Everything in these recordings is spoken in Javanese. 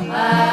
Bawana.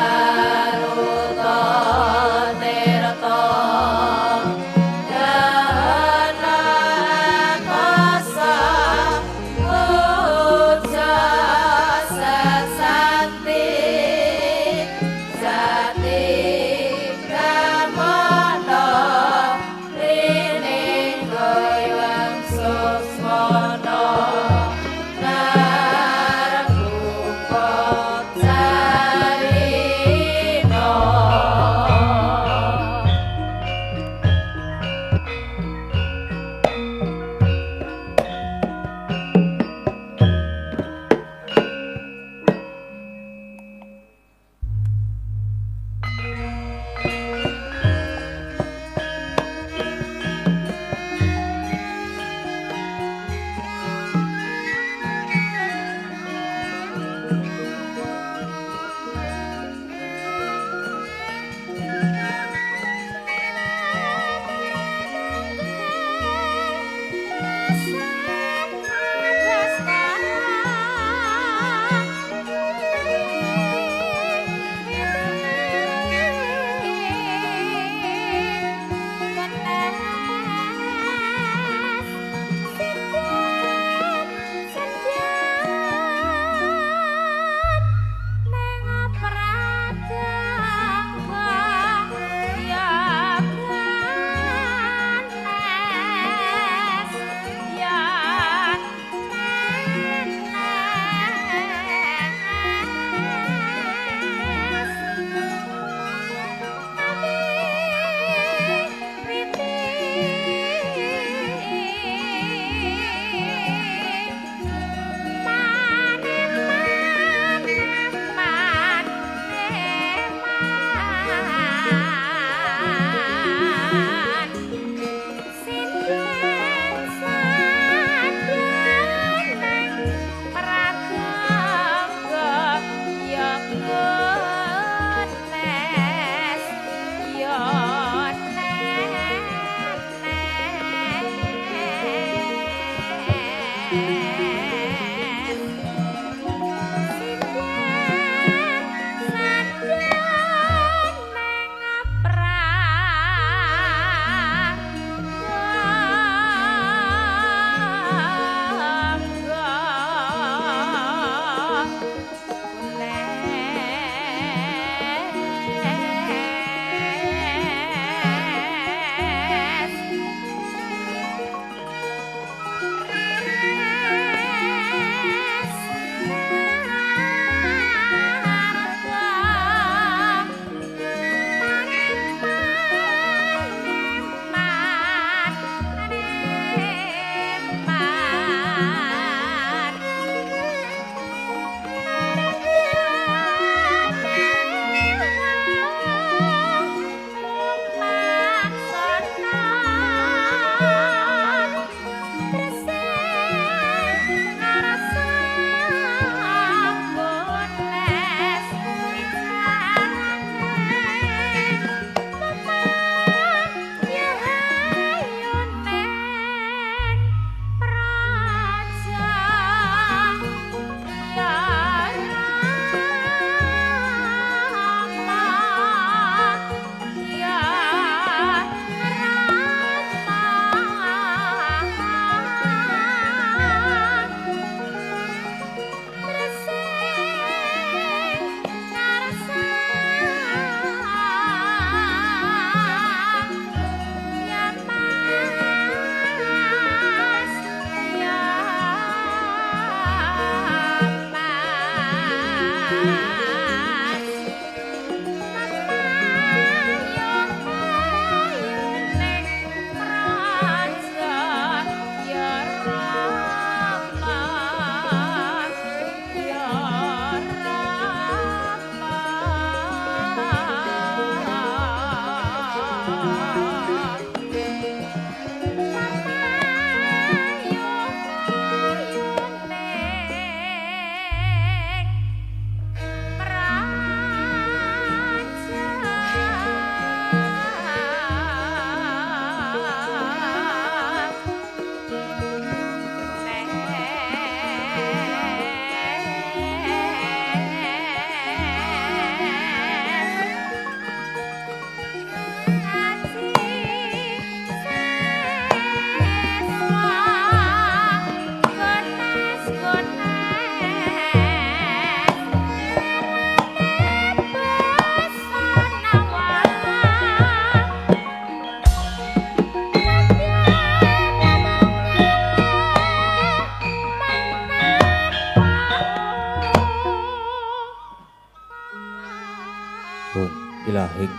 Hung ilahing.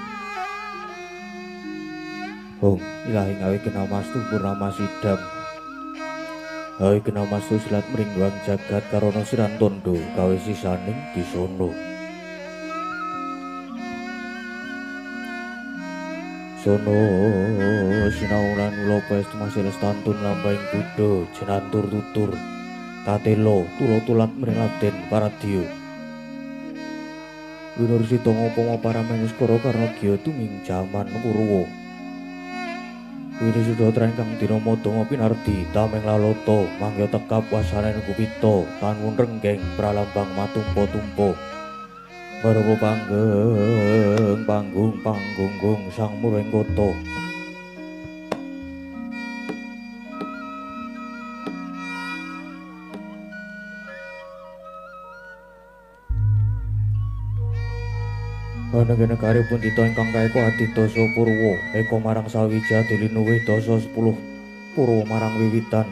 Hung ilahing awe kenamastu purnama sidam. Awe kenamastu silat mringwang jagat karana siran tondo gawe sisaning disono. Sono sinaulan ulopa estu masih lestantun lampahing buddha jenantur tutur tatelo tulo tulat mring Raden Paradya. Winur sita ngupama paramenuskara karna gya tuming jaman Kurawa. Wini suda tren kang dina madanga pinardi tameng lalata mangya tekap wasane gupita tanwun renggeng pralambang matumpa-tumpa. Barapa panggeng panggung panggunggung sang muring kota. Ana negari pundita ingkang kaeka adidasa purwa eka marang sawiji adilinuwih dasa 10 purwa marang wiwitan.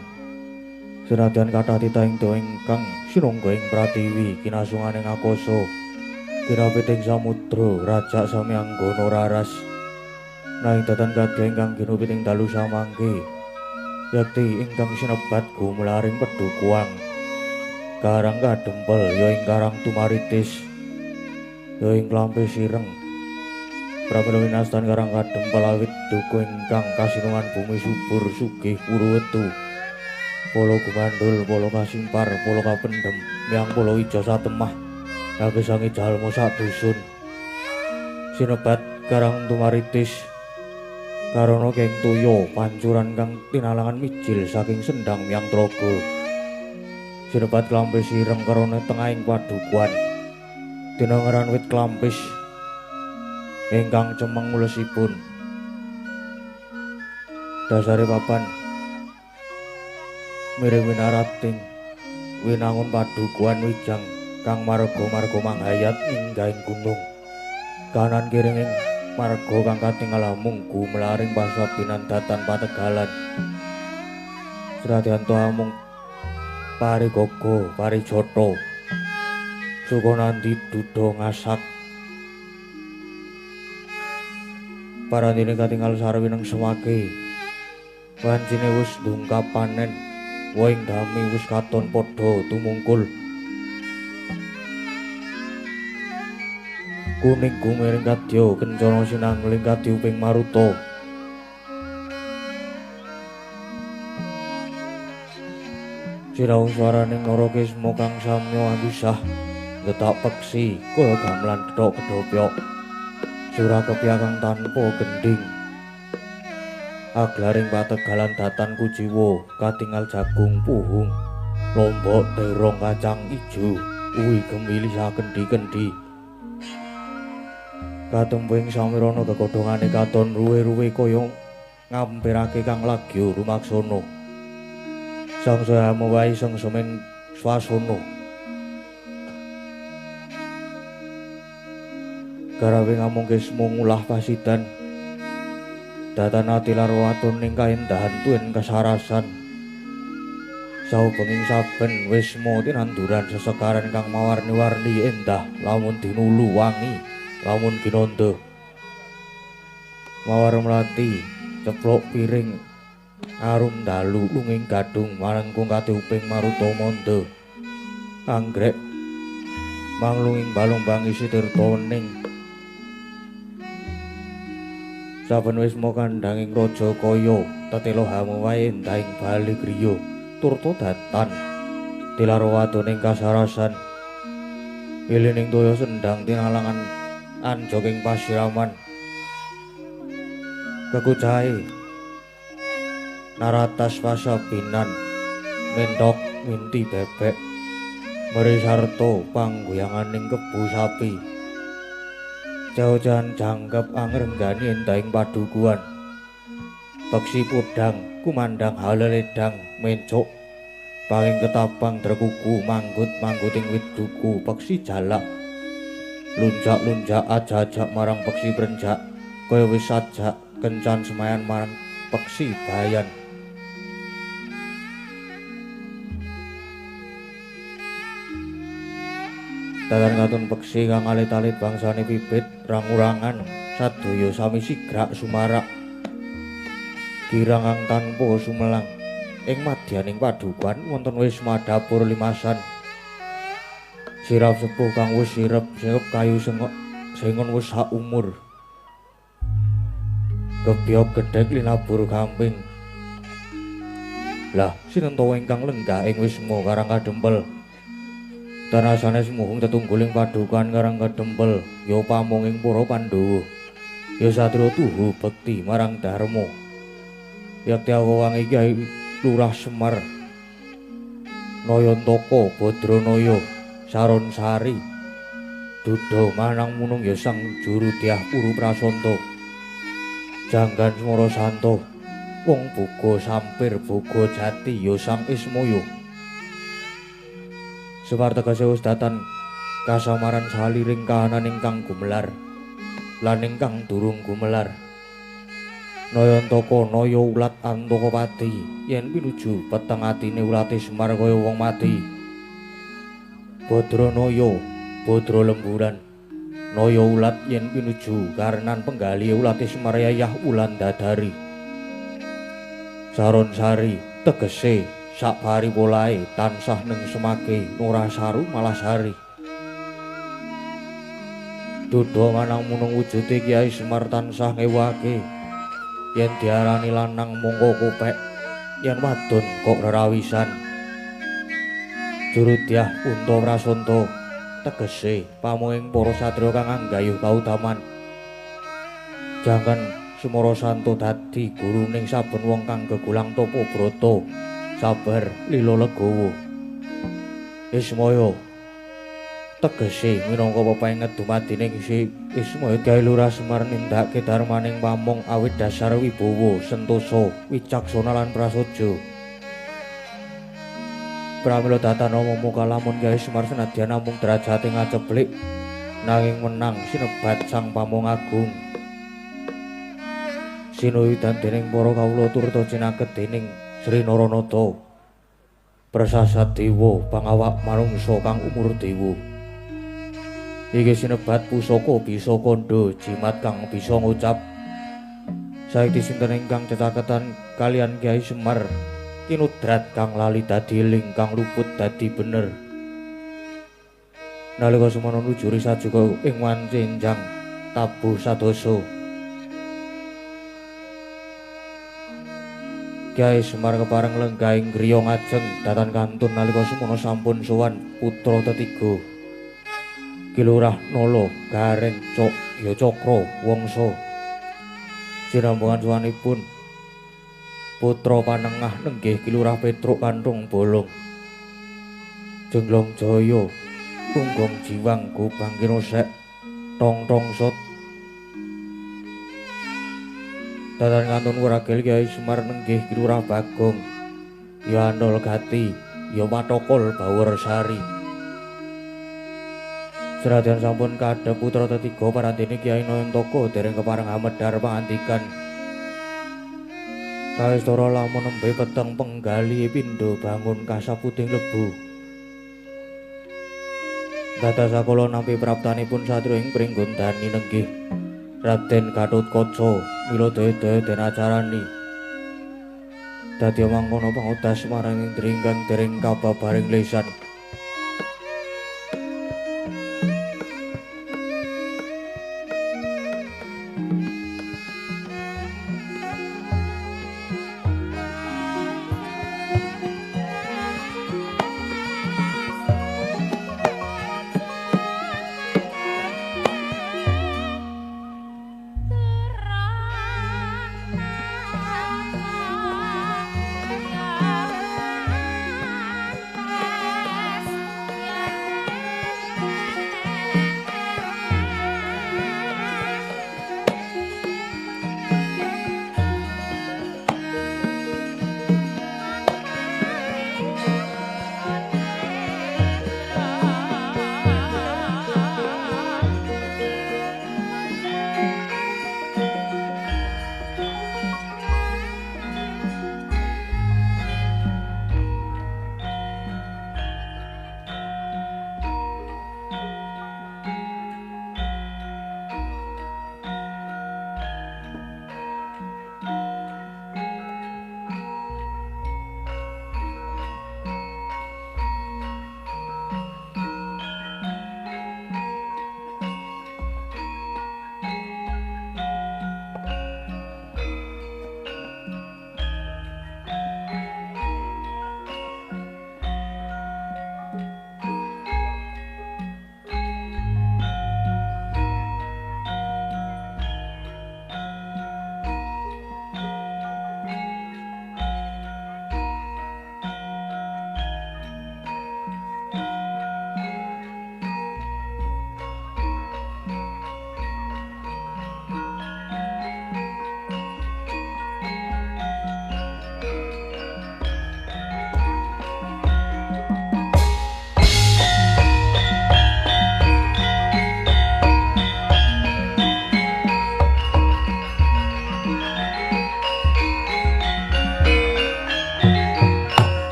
Senadyan kathah titah ing dawa ingkang sinungga ing pratiwi kinasungane ngakasa kirapiting samudra rajak sami anggana raras. Nanging datan kadya ingkang ginupiting dalu samangke yakti ingkang sinebat gumlaring pedukuang karang kadempel ya ing karang tumaritis ya ing klampi sireng. Pramila winastan karang kadempel awit duka ingkang kasinungan bumi subur sugih Purwetu. Polo gumandul, polo kasimpar, polo kapendhem, miang polo ijo satemah kagesangi jalma sak dusun. Sinebat karang tumaritis karana keng toya pancuran kang tinalangan mijil saking sendang miang tlaga. Sinebat klampi sireng karana tengahing padukuan dinangaran wit klampis ingkang cemeng ulesipun. Dasare papan miring winarating winangun padukuan wijang kang marga-marga manghayat minggahing gunung. Kanan kiringing marga kang katingal amung gumlaring pasabinan datan pategalan. Senadyan to amung parigaga parijata Sukonandi duda ngasak. Parandene katingal sarwi nang semake. Wancine wis ndungkap panen, woing dami wis katon padha tumungkul. Kuning gumiring kadya kencana sinangling kadyuping maruta. Sinau swaraning Narakisma kang samya angusah getak peksi kaya gamelan gethok gedhopyok. Surah kepyakang tanpa gendhing. Aglaring pategalan datan kuciwa katingal jagung puhung lombok terong kacang ijo uwi gemili sakendi-kendi. Katempuing samirana gegodhongane katon ruwe-ruwe kaya ngampirake kang lagya rumaksana. Sangsaya mewahi sengsemen swasana. Garawe ngamung kisma ngulah pasidan. Datan ati lar waton ning kaendahan tuen kasarasan. Saubenging saben wisma tinanduran sesekaran kang mawarni-warni endah lamun dinulu wangi lamun ginandha. Mawar mlati ceplok piring arum dalu lunging gadung marangkung katiuping maruta mandha. Anggrek manglunging balombang isi tirta wening. Saben wisma kandhanging raja kaya tetela hamewahe endahing bali griya turta datan tilar wadoning kasarasan. Ilining toya sendang tinalangan anjoking pasiraman. Kekucahe naratas pasabinan menthok minti bebek meri sarta pangguyanganing kebu sapi. Jauh-jauhan jangkep angrenggani endahing padukuan. Peksi podang kumandang haleledang mencuk panging ketapang drekuku manggut-mangguting wit duku peksi jalak. Lunjak-lunjak ajak-ajak marang peksi prenjak kaya wis sajak kencan semayan marang peksi bayan. Datan katun peksi kang alit-alit bangsane pipit rangurangan sadaya sami sigrak sumarak. Girang kang tanpa sumelang ing madyaning padukuhan wonten wisma dapur limasan. Sirap sepuh kang wis sirep sirep kayu sengok sengon wis sak umur. Gebyok gedhek linabur gamping. Lah sinenta ingkang lenggah ing wisma Karang Kadempel. Tanah sanes muhung tetungguling padukuhan Karang Kadempel, ya pamonging para Pandhawa. Ya satriya tuhu bekti marang dharma. Yakti wangi Kyai Lurah Semar Nayantaka Badranaya Saron Sari Duda manang munung ya sang juru dyah Puru Prasanta. Janggan Semara Santa wong boga sampir boga jati ya sang Ismaya. Semar tegese wis datan kasamaran saliring kahanan ingkang gumelar lan ingkang durung gumelar. Nayantaka naya ulat antaka pati yen pinuju peteng atine ulate Semar kaya wong mati. Badranaya badra lemburan naya ulat yen pinuju karenan penggali ulate Semar yayah wulan dadari. Saron Sari tegese sak bari polahe tansah ning semake ora saru malah sari. Duda manang munung wujude Kyai Semar tansah ngewake. Yen diarani lanang mongko kopek, yen wadon kok rerawisan. Juru dyah Punta Prasanta tegese pamonging para satriya kang anggayuh kautaman. Jangan Semara Santa dadi guruning saben wong kang gegulang tapa brata, sabar lila legawa. Ismaya tegese minangka pepenget dumadining si Ismaya Kyai Lurah Semar nindakake dharmaning pamong awit dasar wibawa sentosa wicaksana lan prasaja. Pramila datan muka lamun Kyai Semar senadyan namung derajate ngaceblik nanging menang sinebat sang pamong agung. Sinuyudan dening para kawula turta cinaket dening Sri Naranata. Prasasat dewa pangawak manungsa kang umur dewa. Iki sinebat pusaka bisa kandha jimat kang bisa ngucap. Saiki sinten ingkang cetaketan kalian Kyai Semar kinudrat kang lali dadi eling kang luput dadi bener. Nalika semono nujuri sajuka ing wanci enjang tabuh sadoso. Kyai Semar kepareng lenggah ing griya ngajeng datan kantun nalika semono sampun sowan putra tetiga. Ki Lurah Nala Gareng Cok ya Cakra Wangsa. Sinambungan sowanipun putra panengah nenggih Ki Lurah Petruk Kanthung Bolong. Jenglong Jaya Tunggong Jiwang Gobang Kinosek Tong Tong Sot. Datan kantun wragil Kyai Semar nenggih Ki Lurah Bagong ya Andol Gati ya Patokol Bawersari. Senadyan sampun kadhep putra tetiga parantene Kyai Nayantaka dereng kepareng amedhar pangandikan. Kaistara lamun nembe peteng penggali pindha bangun kasaputing lebu. Dados sakala nampi praptanipun satriya ing Pringgondani nenggih Raden Gatotkaca mila daya-daya den acarani. Dadi mangkono pangodas marang indri ingkang dereng kababaring lesan. Terang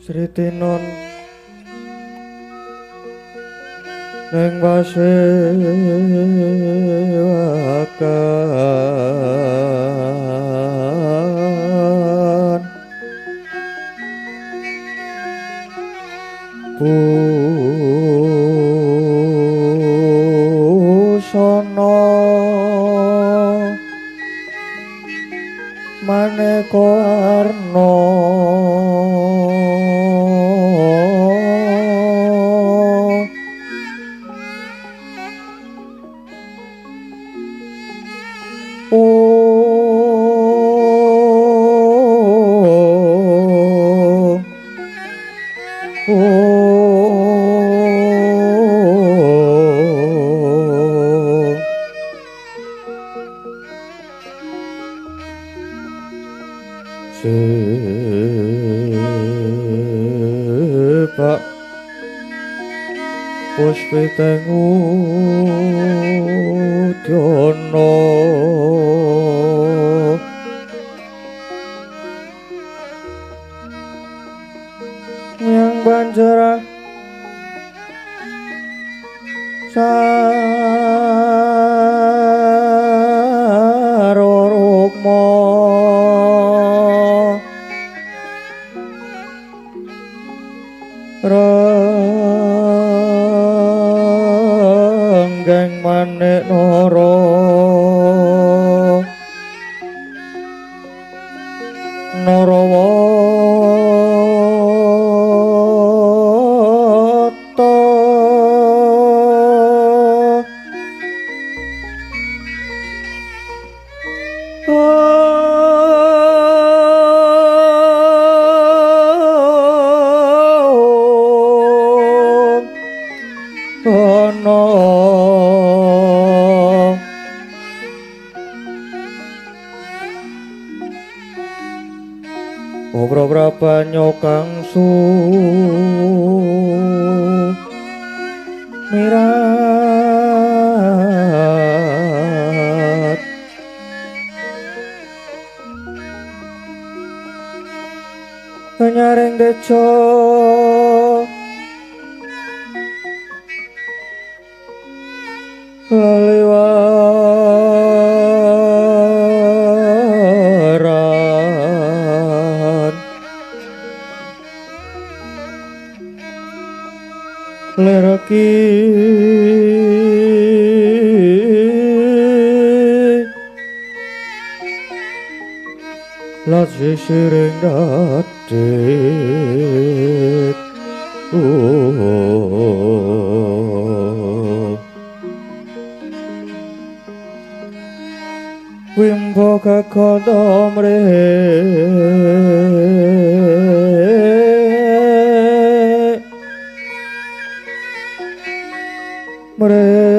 Sritinon ning wasewakan busana maneka warna Sebab puspiteng udyana yang banjara saro rukma renggeng manik nara narawata Obra-brabanyo kang sumirat nyaring deca leliwaran lereki lajeng siring dadit wimbo kakondo mre mre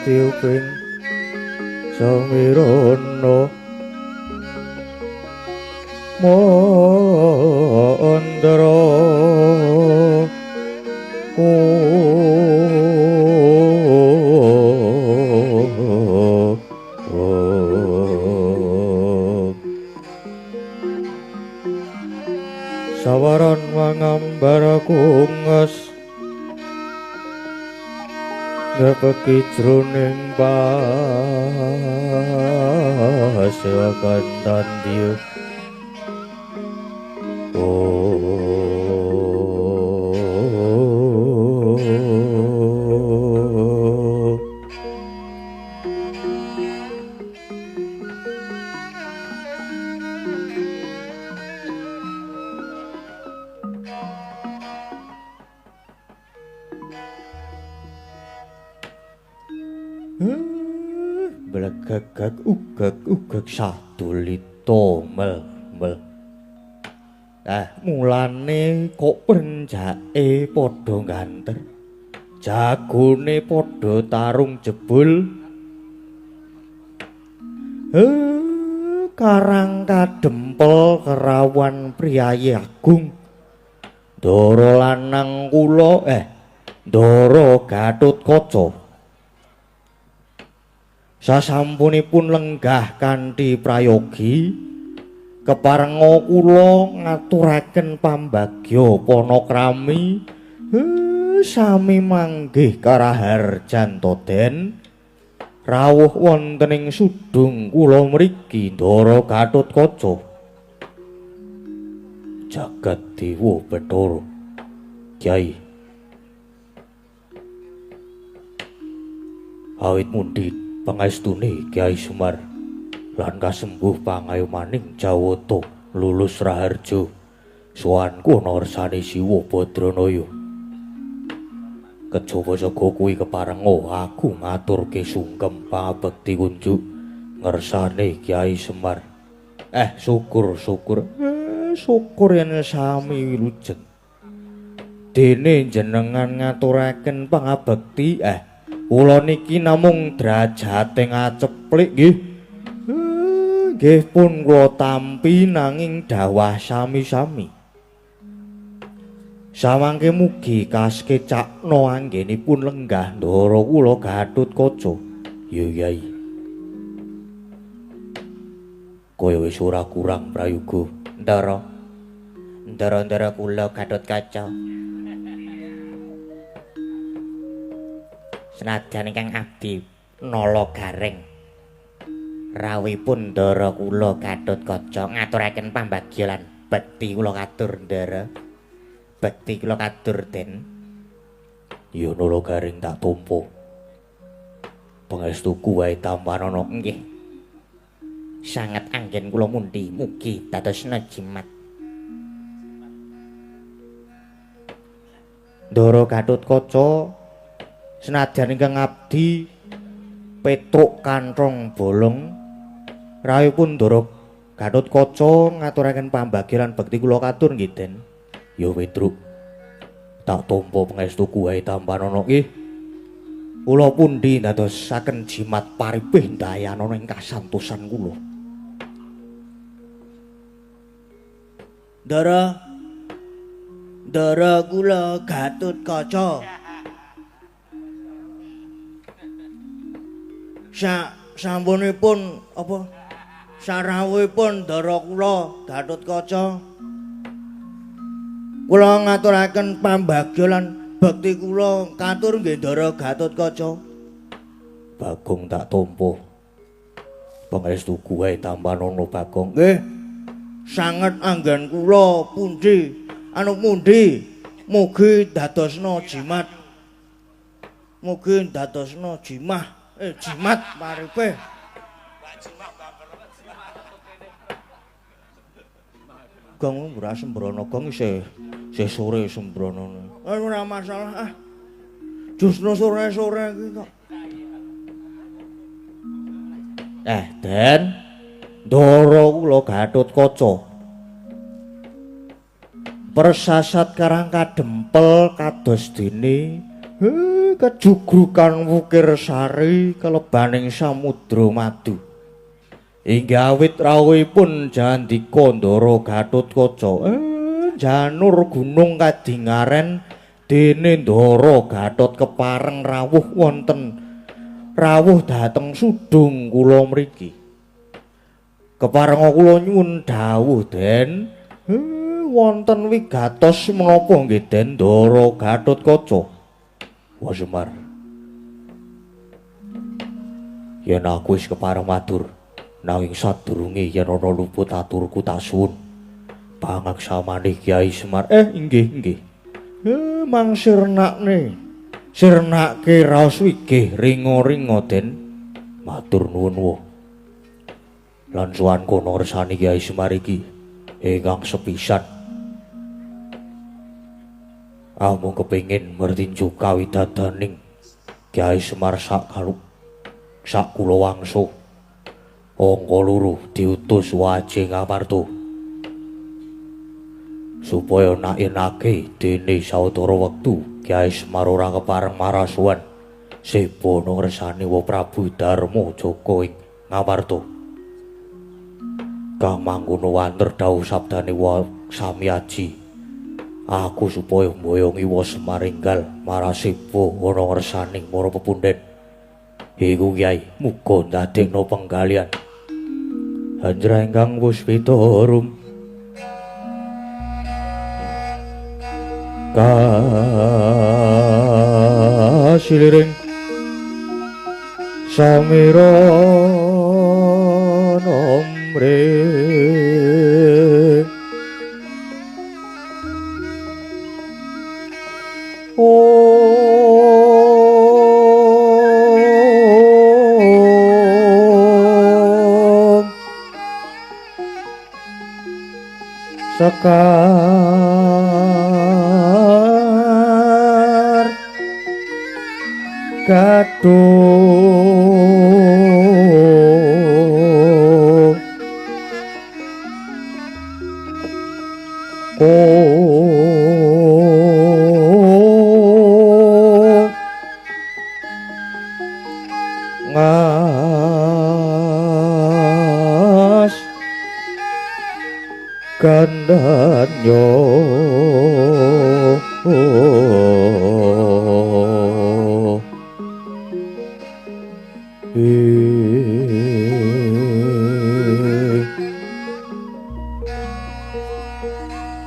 katiuping samirono mandra sawaran mangambar kunges ngepeki jroning pasewakan tandya. Blegegeg ugeg ugeg sadulita mel mel. Mulane kok prenjake padha ganter, jagone padha tarung jebul. Karang kadem Kadempel kerawan priyayi agung. Ndara lanang kula Ndara Gatotkaca. Sasampunipun lenggah kanthi prayogi keparenga kula ngaturaken pambagya panakrami sami manggih karaharjan toden rawuh wonten ing sudung kula mriki Ndara Gatotkaca. Jagat Dewa Bathara Kyai, awit mundi pangestune Kyai Semar lan kasembuh pangayomaning Jawata lulus raharja sowanku ana ngersane Siwa Badranaya. Kejaba saka kuwi keparenga aku ngaturke sungkem pangabekti kunjuk ngersane Kyai Semar. Syukur syukur. Syukur yen sami wilujeng. Dene jenengan ngaturaken pangabekti kula niki namung drajate ngaceplik nggih. Nggih pun kula tampi nanging dawah sami-sami. Samangke mugi kasekecakna anggenipun lenggah ndara kula Gatotkaca. Ya Yai. Kaya wis ora kurang prayoga. Ndara. Ndara-ndara kula Gatotkaca. Senajan ingkang abdi nala gareng rawuhipun ndara kula Gatotkaca ngaturaken pambagya lan bekti kula katur ndara. Bekti kula katur den. Ya nala garing tak tampa. Pangestuku wae tampanana. Nggih. Sanget anggen kula mundi mugi dadosna jimat. Ndara Gatotkaca senajan ingkang abdi Petruk kanthong bolong rawuhipun Ndara Gatotkaca ngaturaken pambagya lan bekti kula katur nggih Den. Ya Petruk, tak tampa pangestuku wae tampanana nggih. Kula pundi ndadosaken jimat paripih ndayanana ing kasantosan kula. Ndara, ndara kula Gatotkaca. Sampunipun apa sarawuhipun ndara kula Gatotkaca, kula ngaturaken pambagya lan bekti kula katur nggih Ndara Gatotkaca. Bagong tak tampa. Pangestuku wae tampanana Bagong. Nggih. Sanget anggen kula pundi anu mundi mugi dadosna jimat. Mugi dadosna jimah. Jimat maripe. Gong ora sembrono gong isih sore sembrono. Ora masalah ah. Justru sore-sore iki kok. Den, ndara kula Gatotkaca. Persasat karang kadempel kados dene kejugrukan wukir sari kelebaning samudra madu. Inggih awit rawuhipun jandika Ndara Gatotkaca, janur gunung kadingaren dene Ndara Gatot kepareng rawuh wonten rawuh dhateng sudung kula mriki. Keparenga kula nyuwun dawuh Den, wonten wigatos menapa nggih Den Ndara Gatotkaca? Wah Semar, yen aku wis kepareng matur, nanging sadurunge yen ana luput aturku tak suwun pangaksamane Kyai Semar. Inggih inggih. Mang sirnakne. Sirnake raos wigih ringa-ringa Den. Matur nuwun wa. Lan sowan kono ngersani Kyai Semar iki ingkang sepisan. Amung kepengin mertinju kawidadaning Kyai Semar sak sak kula wangsa. Angka loro diutus Waje Ngamarta supaya naenake dene sawetara wektu Kyai Semar ora kepareng marasuwan seba ngersani Wa Prabu Darma Jaka ing Ngamarta. Kang mangkono wanter dawuh sabdane wa Samyaji. Aku supaya mboyong Iwa Semar enggal marasiba ana ngersaning para pepundhen. Iku Kyai, muga ndadekno penggalian. Anjra ingkang puspita rum kasiliring samira nomre om sekar gadung ngas gandanyo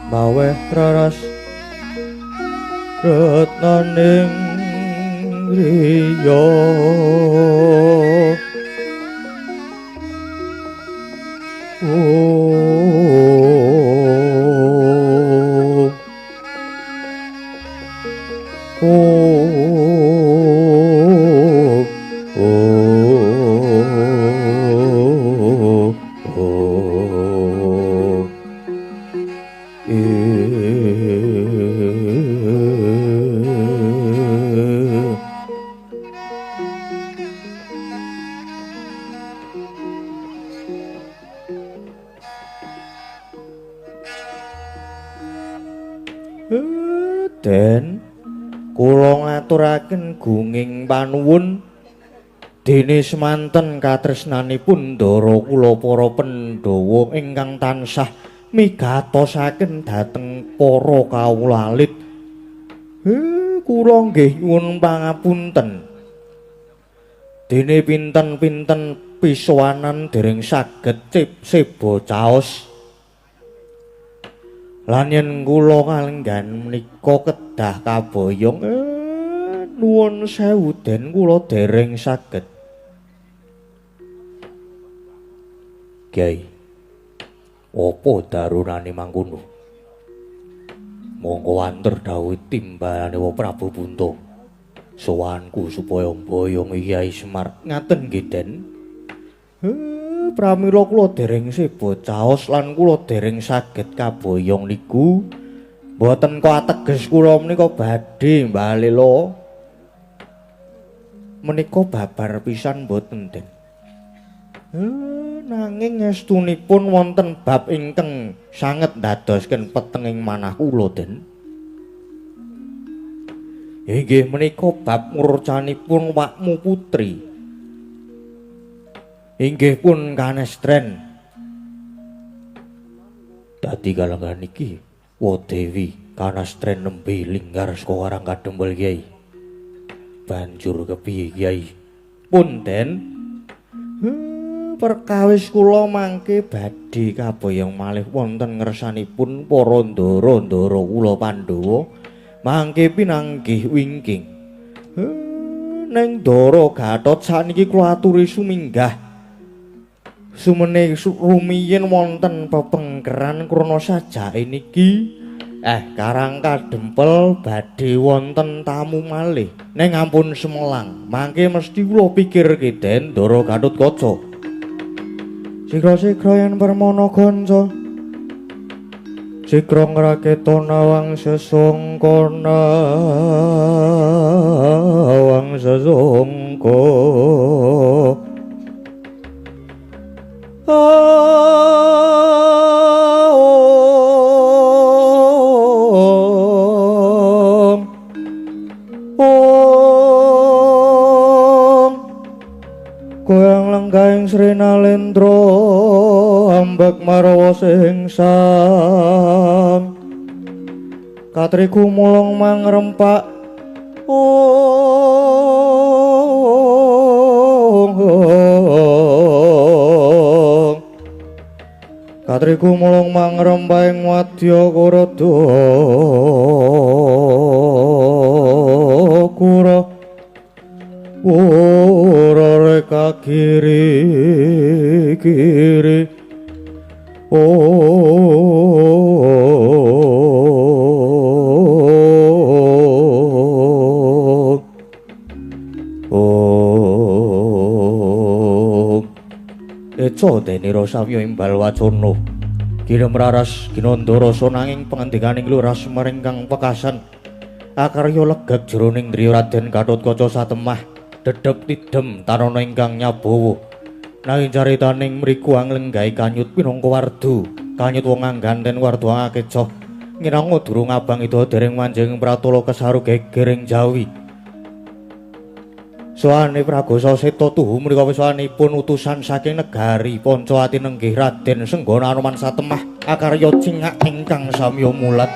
maweh raras retnaning griya Den kula ngaturaken gunging panuwun dene semanten katresnanipun ndara kula para Pandhawa ingkang tansah migatosaken dhateng para kawula alit. Kula nggih nyuwun pangapunten. Dene pinten-pinten pisowanan dereng saged seba caos. Lan yen kula kalenggan menika kedah kaboyong, nuwun sewu den kula dereng saged. Kyai, apa darunane mangkono? Monggo wanter dawuh timbalane wa Prabu Punta. Sowanku supaya mboyong Kyai Semar. Ngaten nggih Den. Pramila kula dereng seba caos lan kula dereng saged kaboyong niku mboten kok ateges kula menika badhe mbalela. Menika babar pisan mboten Den. Nanging estunipun wonten bab ingkang sanget ndadosken petenging manah kula Den. Inggih menika bab ngurcanipun wakmu putri. Inggih pun kanestren. Dadi kalenggan iki wa Dewi kanestren nembe linggar saka Karang Kadempel Kyai. Banjur kepiye Kyai? Punten. Perkawis kula mangke badhe kaboyong malih wonten ngersanipun para ndara-ndara kula Pandhawa mangke pinanggih wingking. Ning Ndara Gatot sakniki kula aturi suminggah. Sumene rumiyin wonten pepengkeran krana sajake niki Karang Kadempel badhe wonten tamu malih. Ning ampun semelang, mangke mesti kula pikirke Den Ndara Gatotkaca. Sigra-sigra yen permana kanca. Sigra ngraketa nawang sesungka nawang sesungka. Om Om goyang lenggahing Sri Nalendra Rembek marawa singsam katriku mulung mangrempak katriku mulung mangrempak ing wadya kurada kura ora reka kiri kiri Eca denira samya imbal wacana kirem raras ginanda rasa nanging pangandikaning Lurah Semar ingkang pekasan akarya legeg jroning griya Raden Gatotkaca satemah dedep tidem tanana ingkang nyabawa nanging caritaning mriku anglenggahi kanyut pinangka wardu kanyut wong angganten wardu angakeca nginanga durung abang ida dereng manjing pratala kesaru geger ing Jawi. Sowane Pragosa Seta tuhu mrika wisanipun utusan saking negari Pancawati nenggih Raden Senggana Anoman satemah akarya cingak ingkang samya mulat.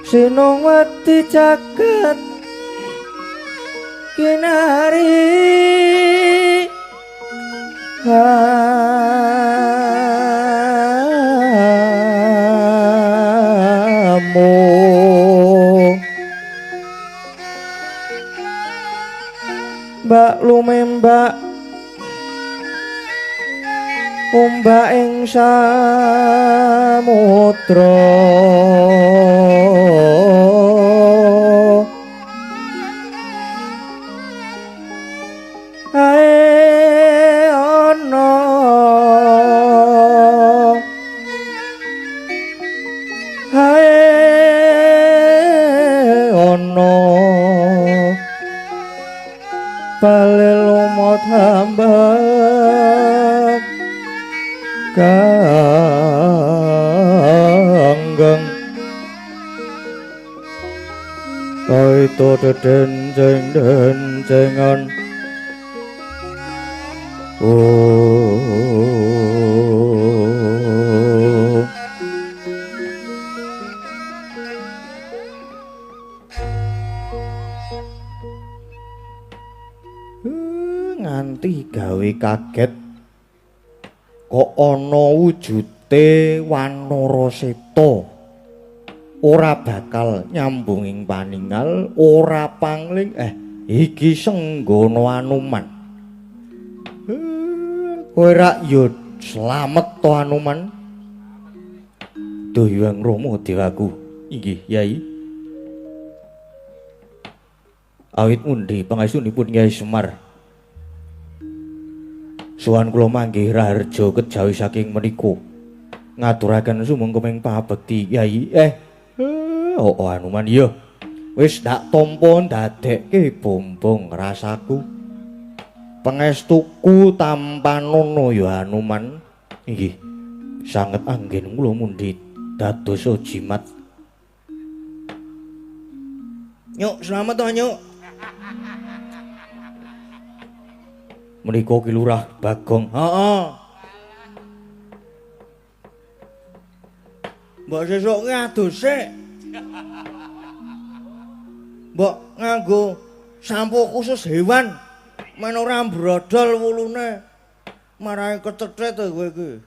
Sinowati jagat kinari hamu mbak lumembak ombak ing samudra Bale lumut hambak ganggeng kaito dedenceng dencengan. Oh, nganti gawe kaget kok ana wujute Wanara Seta ora bakal nyambung ing paningal, ora pangling. Iki Senggana Anuman. Kowe rak ya slamet to Anuman? Duh Hyang Rama dewaku. Inggih, Yai. Awit mundi pangestunipun Kyai Semar. Sowan kula manggih raharja kejawi saking menika. Ngaturaken sumangga pabekti Kyai. Oh Anuman ya. Wis tak tampa ndadekke bombong rasaku. Pangestuku tampanono ya Anuman. Inggih. Sanget anggen kula mundi dados jimat. Nyuk, slamet to, Nyuk. Menika Ki Lurah Bagong. Heeh. Mbok sesuk ki adus sik. Mbok nganggo sampo khusus hewan men ora mbrodol wulune. Marahi kecethet kowe iki.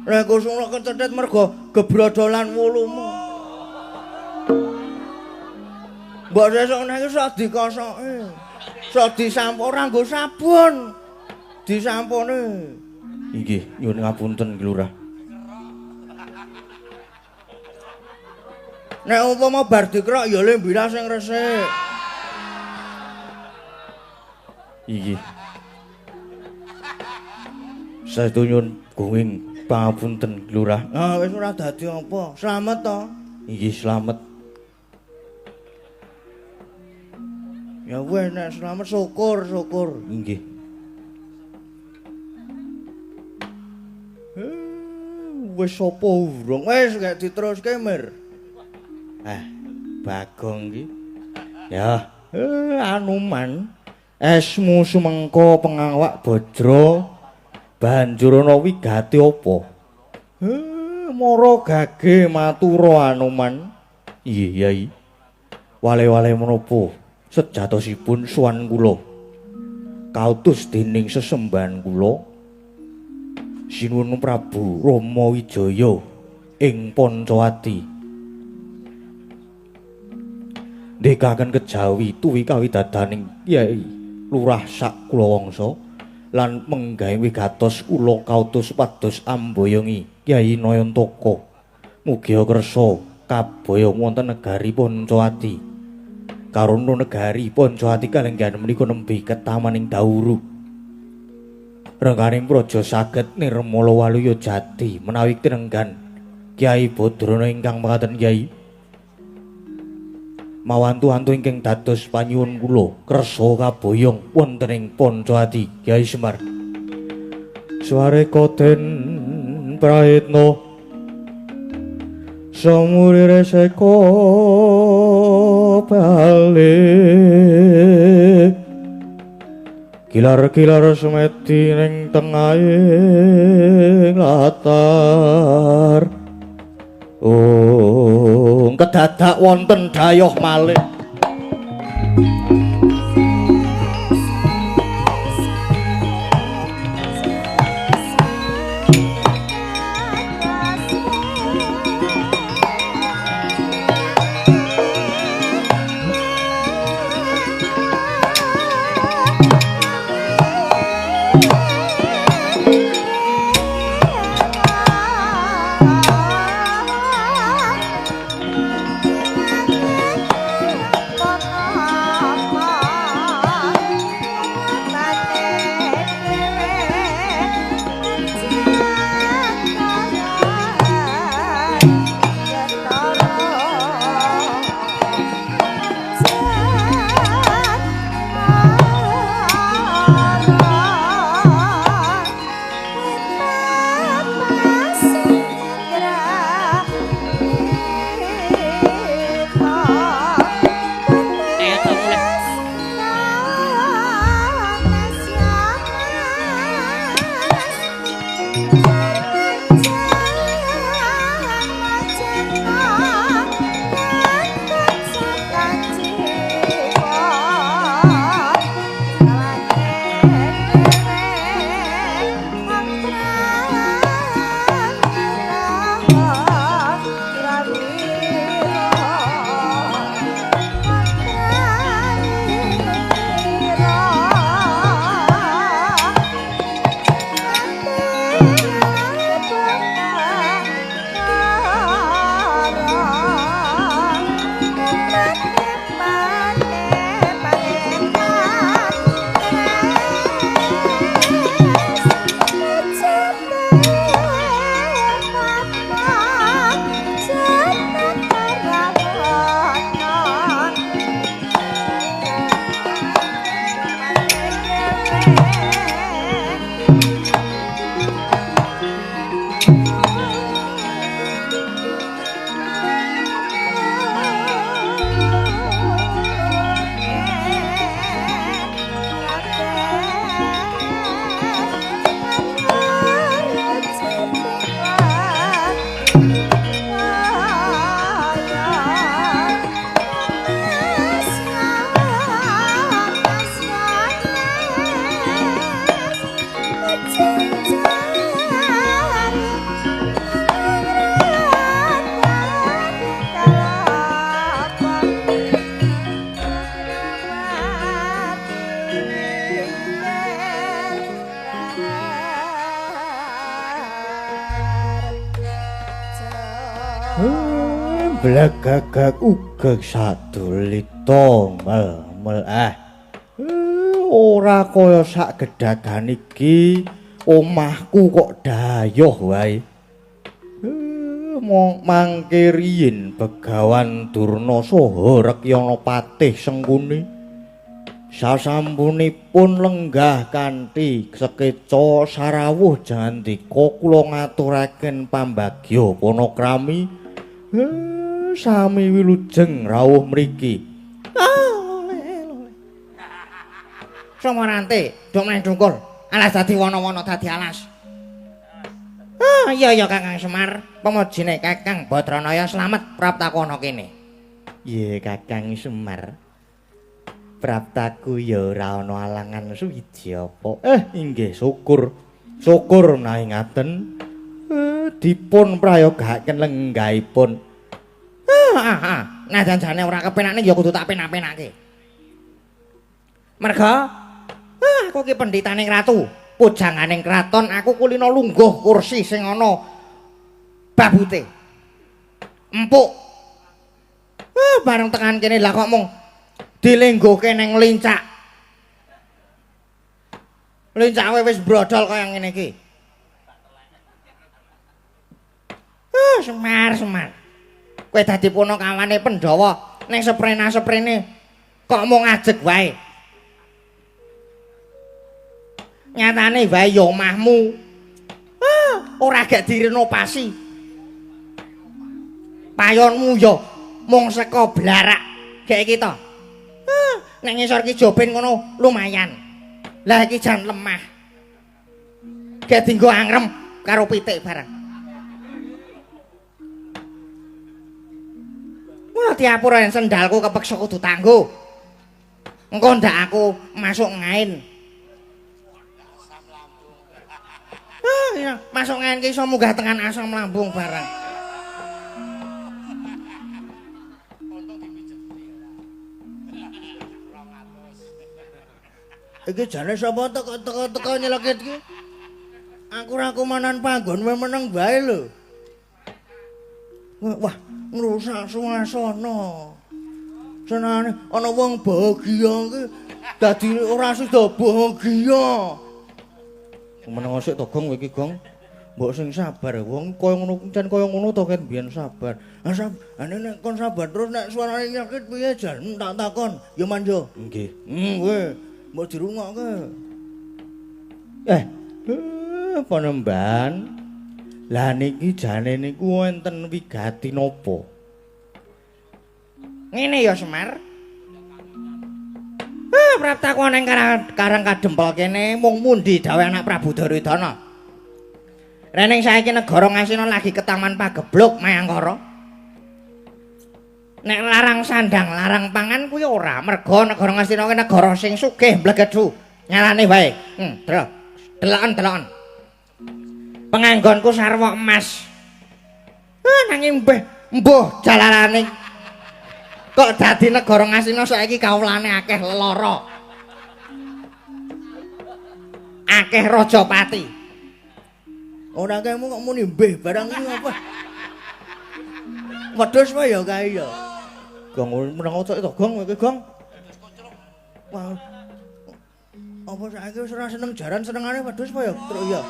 Lha kok kecethet mergo gebrodolan wulumu. Mbok sesuk nek iso dikosoke. Iso disampo ora nggo sabun. Disampone. Inggih, nyuwun ngapunten Ki Lurah. Nek umpama bar dikrok ya lembira sing resik. Inggih. Saestu nyuwun gunging pangapunten Ki Lurah. Ah wis ora dadi apa. Slamet to? Inggih, slamet. Ya wis nek slamet syukur, syukur. Inggih. Wis sapa urung? Wis gak diteruske, Mir. Bagong iki. Ya, Anuman, esmu sumengko pengawak bajra banjur ana wigati apa? Mara gage matura Anuman. Iya, Yai. Wale-wale menapa sejatosipun sowan kula kautus dening sesembahan kula Sinuwun Prabu Rama Wijaya ing Pancawati. Ndhekaken kejawi tuwi kawidadaning Kyai Lurah sak kulawangsa lan menggawe wigatos kula kautus supados amboyongi Kyai Nayantaka. Mugia kersa kaboyong wonten negari Pancawati. Karana negari Pancawati kalenggahan menika nembe ketamaning Dauru. Rengganing praja saged nirmala waluya jati menawi tinenggan Kyai Badrana ingkang mekaten Kyai. Mawantu-antu ingkang dados panyuwun kula kersa kaboyong wonten ing Pancawati Kyai Semar. Swareka den prayitna samurire seka bali kilar-kilar semedi ning tengahing latar. Oh, kedadak wonten dayoh malih. Apa? Blegagag uga sadulita mel mel ah. Ora kaya sak gedagan iki omahku kok dayoh wae. Mong mangke riyin Begawan Durna saha Rekyana Patih Sengkuni sasampunipun lenggah kanthi sekeca sarawuh jandika kula ngaturaken pambagya panakrami. Sami wilujeng rawuh mriki. Somarante, dok meneh dungkul. Alas dadi wana-wana dadi alas. Ah, iya ya Kakang Semar, pemujine Kakang Badranaya slamet praptaku ana kene. Iya Kakang Semar. Praptaku ya ora ana alangan suwiji apa. Inggih syukur. Syukur menawi ngaten. Dipun prayogaken lenggahipun. Nah janjane ora kepenakne ya kudu tak penak-penake. Merga aku ki pendhitaning ratu, pujanganing kraton, aku kulino lungguh kursi sing ana babute. Empuk. Bareng tekan kene lah kok mung dilenggohke ning lincak. Lincake wis brodol kaya ngene iki. Semar, Semar. Kowe dadi punakawane Pandhawa ning seprena-seprene kok mung ajeg wae. Nyatane wae ya omahmu. Ora gak direnovasi. Payonmu ya mung saka blarak gek iki to. Nek ngisor ki joben ngono lumayan. Lah iki jan lemah. Gek dienggo angrem karo pitik barang. Ora diapura yen sendalku kepeksa kudu tanggo. Engko ndak aku masuk ngain. Iya, masuk ngain ki iso munggah tekan asam lambung barang. Iki jane sapa teko-teko nyelekit iki? Aku ora kumanan panggon meneng wae lho. Wah, ngrusak suasana. Senane ana wong bahagia iki dadi ora sida bahagia. Meneng sik to, Gong, kowe iki, Gong. Mbok sing sabar, wong kaya ngono jan kaya ngono to ken biyen sabar. Ah, nek kon sabar terus nek suarane nyakit piye jan tak takon. Ya manjo. Nggih. Kowe mbok dirungokke. Panembahan. Lah niki jane niku wonten wigati napa? Ngene ya Semar. Praptaku ana ing Karang Kadempel kene mung mundi dawuh anak Prabu Duryudana. Rening saiki negara Ngastina lagi ketaman pagebluk Mayangkara. Nek larang sandang, larang pangan kuwi ora, merga negara Ngastina kuwi negara sing sugih mblegedhu. Nyalane wae. Delok. Deloken-deloken. Penganggonku sarwa emas. Nanging mbuh jalarane kok dadi negara Ngastina saiki kawulane akeh lelara. Akeh rajapati. Ora kemu kok muni mbeh barang iki apa? Wedhus wae ya kae ya. Gong meneng ocoke to, Gong, iki Gong. Wah. Apa saiki wis ora seneng jaran senengane wedhus apa ya, Truk ya?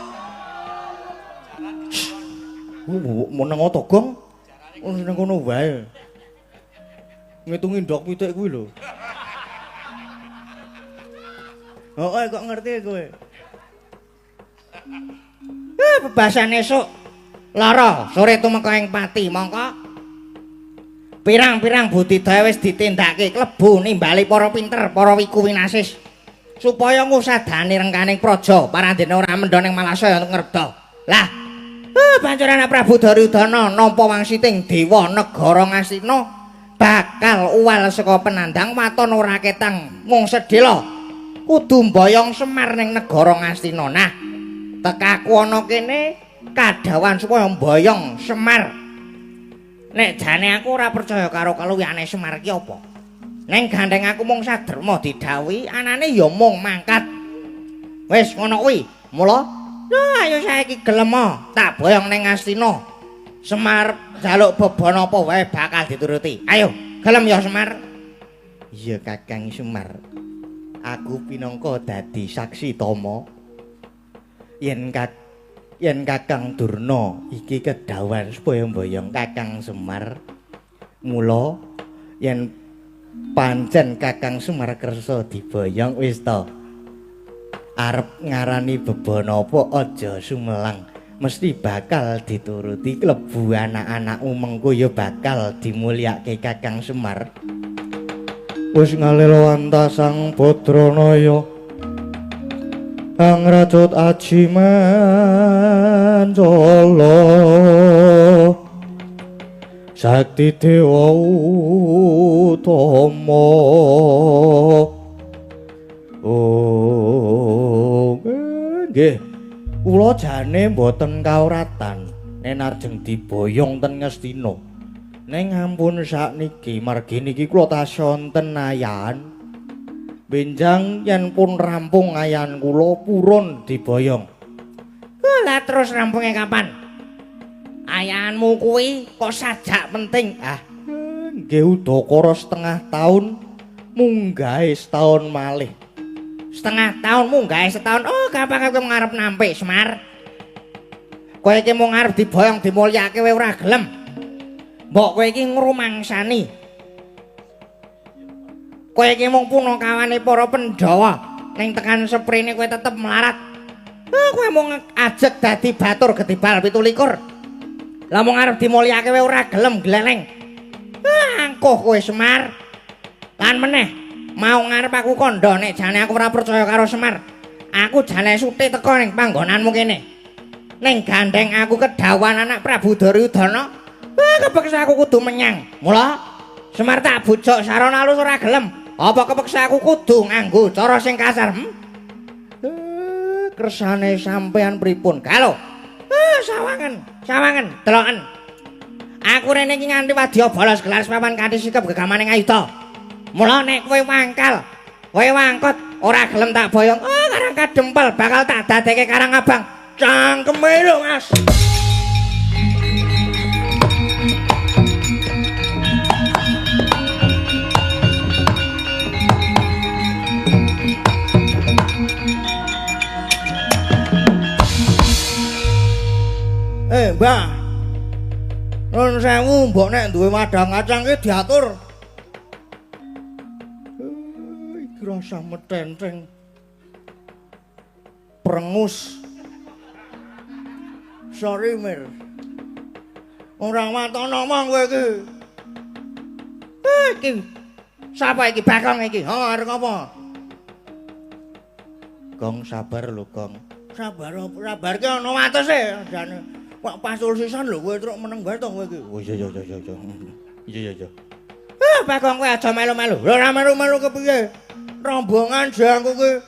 Meneng to, Gong. Wis seneng kono wae. Ngitungi ndok pitik kuwi lho. Oh, kok ngerti kowe? Bebasan esuk lara sore tumeka ing pati mongko pirang-pirang budidaya wis ditindakake klebu nimbali para pinter, para wiku winasis supaya ngusadani rengkaning praja parandene ora mendha ning malasaya ngerda. Lah, banjur anak Prabu Duryudana nampa wangsiting dewa negara Ngastina bakal uwal saka penandang waton ora ketang mung sedhela kudu mboyong Semar ning negara Ngastina. Nah, tekaku ana kene kadhawan supaya mboyong Semar. Nek jane aku ora percaya karo kaluwihane Semar ki apa. Neng gandeng aku mung saderma didhawuhi anane ya mung mangkat. Wis ngono kuwi. Mula, ayo saiki gelem tak boyong ning Ngastina. Semar njaluk bebana apa wae bakal dituruti. Ayo, gelem ya Semar? Iya Kakang Semar. Aku pinangka dadi saksi tama yen Kakang Durna iki kedhawan supaya mboyong Kakang Semar. Mula yen pancen Kakang Semar kersa diboyong wis ta arep ngarani bebana apa aja sumelang, mesti bakal dituruti. Klebu anak-anakmu mengko ya bakal dimulyake Kakang Semar. Wis ngalelo antasang Badranaya angracut aji mancala sakti dewa utama. Oh nggih, kula jane mboten kauratan nek arjeng diboyong ten Ngastina. Ning ampun sakniki margi niki kula tasih wonten ayahan. Benjang yen pun rampung ayahan kula purun diboyong. Lah terus rampunge kapan? Ayahanmu kuwi kok sajak penting. Ah, nggih udakara setengah taun munggahe setahun malih. Setengah tahun munggahe setahun. Oh, gampang kowe ngarep nampik Semar. Kowe iki mung arep diboyong dimulyake kowe ora gelem. Mbok kowe iki ngrumangsani. Kowe iki mung punakawane para Pandhawa, ning tekan seprene kowe tetep melarat. Kowe mung ajeg dadi batur gedibal 27. Lah mung arep dimulyake kowe ora gelem gleleng. Angkuh kowe Semar. Lan meneh mau ngarep aku kandha nek jane aku ora percaya karo Semar. Aku jane sute teko ning panggonanmu kene. Ning gandeng aku kedhawan anak Prabu Duryudana. Kepeksa aku kudu menyang. Mula Semar tak bujuk sarana alus ora gelem. Apa kepeksa aku kudu nganggo cara sing kasar? Kersane sampean pripun? Galo. Sawangen, sawangen, deloken. Aku rene iki nganti wadya bolos gelar papan kanthi sikep gegamaning ayuda. Mula nek kowe mangkal, kowe wangkot ora gelem tak boyong, karang kadempel bakal tak dadeke karang abang. Cangkeme lho, Mas. Mbah. Nuwun sewu, mbok nek duwe madang kacang ki diatur. Iki rasa metenteng. Prengus. Sorry, Mir. Ora waton omong kowe iki. Iki sapa iki Bagong iki? Ha, arep apa? Gong sabar lho, Gong. Sabar apa? Sabar ki ana watese jane. Pak pasul sisan lho kowe truk meneng wae to kowe iki. Oh iya iya iya iya. Iya iya iya. Bagong kowe aja melu-melu. Lho ora melu-melu kepiye? Rombongan jangku ki.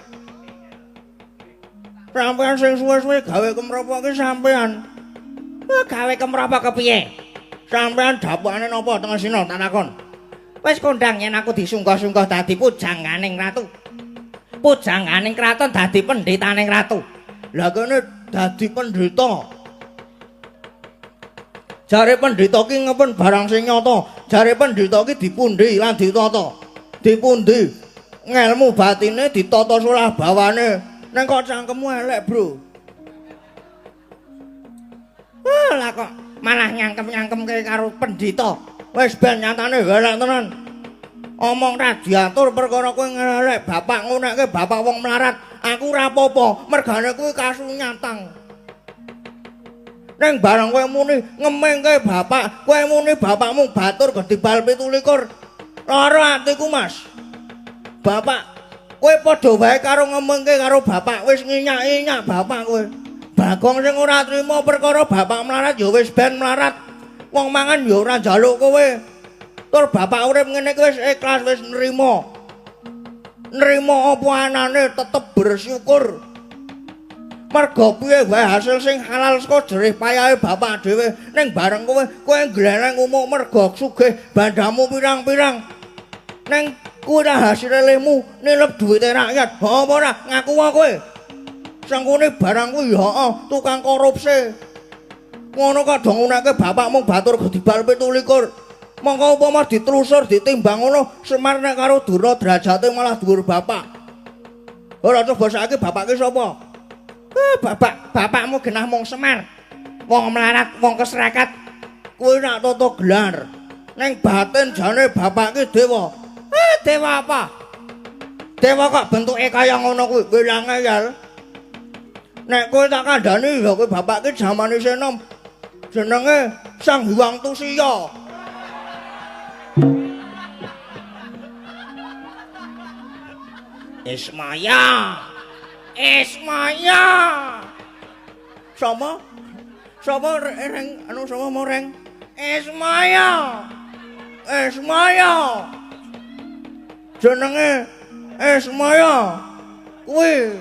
Sampeyan sing suwe-suwe gawe kemropok ki sampeyan. Gawe kemropok kepiye? Sampeyan dapukane napa teng Asina tak takon. Wis kondang yen aku disungguh-sungguh dadi pujangganing ratu. Pujangganing kraton dadi pendhitaning ratu. Lah kene dadi pendhita. Jare pendhita ki ngepen barang sing nyata. Jare pendhita ki dipundi lan ditata. Dipundi ngelmu batine ditata solah bawane. Neng kok cangkemmu elek, Bro. Wah, lah kok malah nyangkem-nyangkemke karo pendhita. Wis ben nyatane elek tenan. Omong ra diatur perkara kowe ngelek bapak ngonekke bapak wong melarat. Aku ora apa-apa, mergane kuwi kasunyatan. Neng barang kowe muni ngemengke bapak, kowe muni bapakmu batur gedibal 27. Lara atiku, Mas. Bapak, kowe padha wae karo ngemengke karo bapak, wis nginyak-inyak bapak kowe. Bagong sing ora trima perkara bapak melarat ya wis ben melarat. Wong mangan ya ora njaluk kowe. Tur bapak urip ngene iki wis ikhlas, wis nrima. Nrima apa anane tetep bersyukur. Mergo piye wae hasil sing halal saka jerih payahe bapak dhewe. Ning bareng kowe, kowe ngleleng umuk mergo sugih bandamu pirang-pirang. Ning kuwi ra hasile lemu nilep duwite rakyat. Ha apa ora ngaku wae kowe. Sangkune barang kuwi ya heeh tukang korupsi. Ngono kok do ngunake bapakmu batur gedibal 27. Mongko upama ditelusur ditimbang ngono Semar nek karo Durna derajate malah dhuwur bapak. Ora coba saiki bapake sapa? Bapak, bapakmu genah mung Semar. Wong melarat, wong keserakat. Kuwi nak tata gelar. Ning batin jane bapak ki dewa. Dewa apa? Dewa kok bentuke kaya ngono kuwi, wilang ngeyel. Nek kowe tak kandhani ya kowe bapak ki jaman isih enom. Jenenge Sang Hyang Tusiya. Ismaya. Ismaya. Sapa? Sapa reng anu sapa mau reng? Ismaya. Ismaya. Jenenge Ismaya. Kuwi.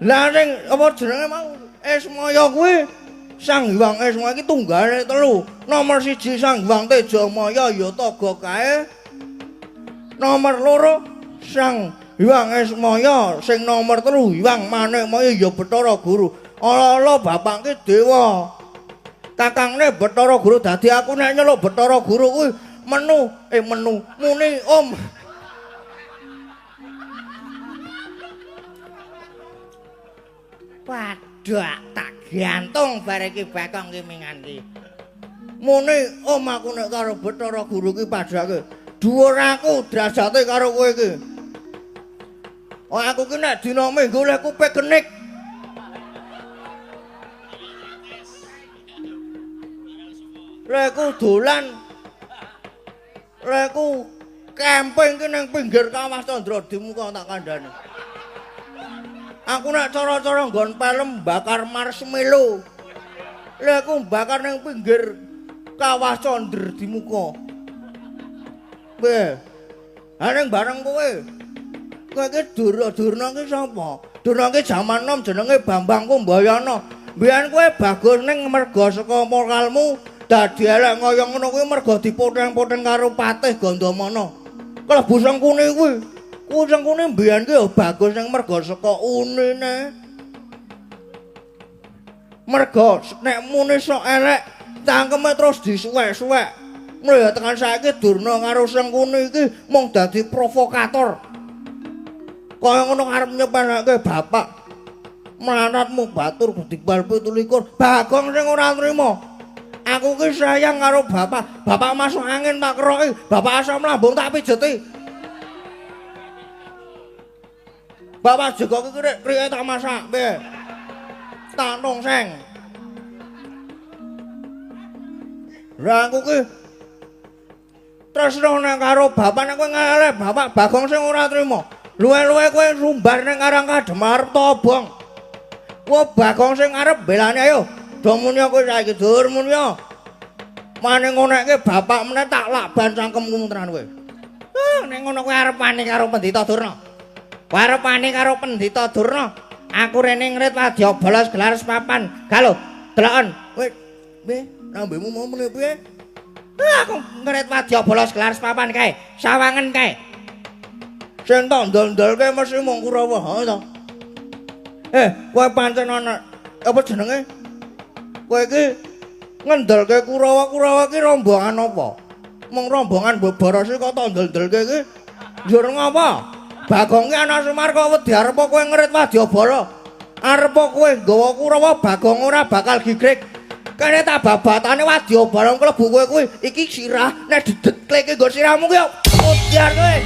Lah sing apa jenenge mau Ismaya kuwi Sang Hyang Ismaya iki tunggale telu. Nomor 1 Sang Hyang Tejamaya ya Taga kae. Nomor 2 Sang Hyang Ismaya, sing nomor 3 Hyang Manikmaya ya Bathara Guru. Ala-ala bapak ki dewa. Kakangne Bathara Guru dadi aku nek nyeluk Bathara Guru kuwi menu, menu muni om. Waduh, tak gantung bar iki Bagong ki mingan ki. Muni om aku nek karo Bathara Guru ki padhake. Dhuwur aku derajate karo kowe iki. Oh aku ki nek dina Minggu lek kupik kenik. Lek ku dolan, lek ku camping ki ning pinggir kawah Candra Dimuka tak kandhane. Aku nek cara-cara nggon pelem bakar marshmallow. Lek ku bakar ning pinggir kawah Candra Dimuka. Piye? Ha ning bareng kowe. Kowe iki Durna ki sapa? Durna ki jaman nom jenenge Bambang Kumbayana. Mbiyen kowe bagus ning merga saka moralmu dadi elek kaya ngono kuwi merga dipoteng-poteng karo Patih Gandamana. Klebu sengkune kuwi. Kuwi sengkune mbiyen ki ya bagus ning merga saka unine. Merga nek muni sok elek cangkeme terus disuwek-suwek. Mulai tekan saiki Durna karo Sengkuni iki mung dadi provokator. Kaya ngono arep nyepeleke bapak. Melaratmu batur gedibal 27. Bagong sing ora trima. Aku ki sayang karo bapak. Bapak masuk angin tak keroki, bapak asam lambung tak pijeti. Bapak jegok iki rek prike tak masak piye? Tak tongseng. Lah aku ki tresno nek karo bapak nek kowe ngelek bapak Bagong sing ora trima. Luwe-luwe kowe sumbar ning Karang Kadem arep tobong. Kowe Bagong sing arep belani ayo. Do muni kowe saiki dur muni. Mane ngonekke bapak meneh tak lakban cangkemmu tenan kowe. Nek ngono kowe arep wani karo Pendhita Durna. Kowe arep wani karo Pendhita Durna. Aku rene ngrit wadya bolos gelar sepapan. Galo, delokon. Kowe piye? Lambemu mau muni piye? Aku ngrit wadya bolos gelar sepapan kae. Sawangen kae. Sing tak ndol-ndolke mesti mung Kurawa, ha to. Kowe pancen ana apa jenenge? Kowe iki Ngendelke Kurawa, Kurawa ki rombongan apa? Mung rombongan Babarasi kok tak ndel-ndelke iki. Njur ngapa? Bagong ki ana Semar kok wedi arep kowe ngerit wadyabala. Arep kowe nggawa Kurawa Bagong ora bakal gigrik. Kene tak babatane wadyabala klebu kowe kuwi. Iki sirah nek didekleke nggo sirahmu ki udyar kowe.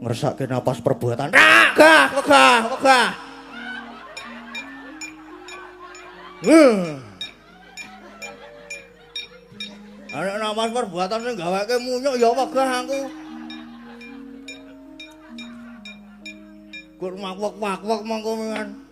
Ngersake napas perbuatan. Gah, wegah, wegah. Ana napas perbuatan sing gaweke munyuk ya wegah aku. Kur makwek-makwek mangko mengan.